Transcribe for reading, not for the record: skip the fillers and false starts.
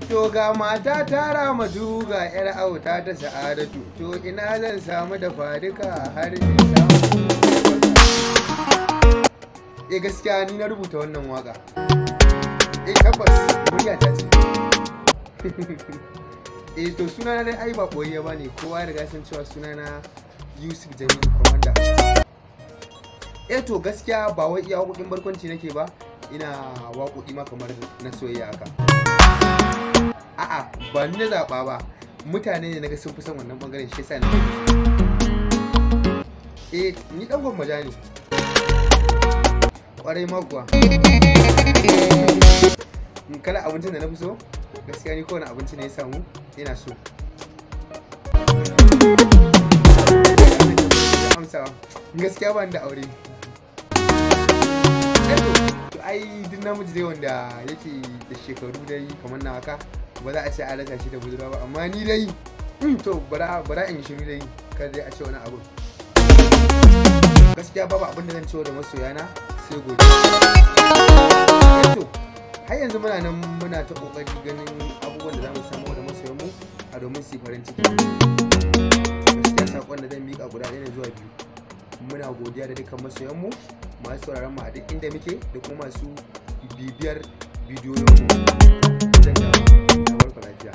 To ga mata ta Ramatu, ga yar auta ta Sa'adatu, to ina zan samu da faduka har in samu. Eh, gaskiya ni na rubuta wannan waka. Eh, tabbas murya ta ce. Eh, to sunana dai ai ba boye ba ne, kowa ya riga san cewa sunana Yusuf Jamilu Commander. Eh, to gaskiya ba wai iya waƙoƙin barkwanci nake ba, ina waƙoƙi ma kamar na soyayya haka. A'a, ba ni na zaɓa ba, mutane ne naga sun fi son wannan bangaren, shi yasa na. Eh, ni ɗan Gwammaja ne. Ƙwarai ma kuwa. Kala abincin da na fi so, gaskiya ni kowane abinci ne ya samu ina so. Amsawa, gaskiya ban da aure. To ai duk namiji dai wanda yake da shekaru dai kamar na haka, ba za a ce an rasa shi da budurwa ba, amma ni dai to bara in shiru dai, kar dai a ce wani abu. Gaskiya babu abin da zan ce da masoyana sai godiya. To har yanzu muna nan muna ta kokari ganin abubuwan da za mu samu da masoyanmu a domin su yi farin ciki. Gaskiya sakon da zan miƙa guda ɗaya ne zuwa biyu. Muna godiya da dukkan masoyanmu masu sauraron mu a duk inda muke da kuma masu bibiyar bidiyoyinmu. Zan dawo. Na barku lafiya.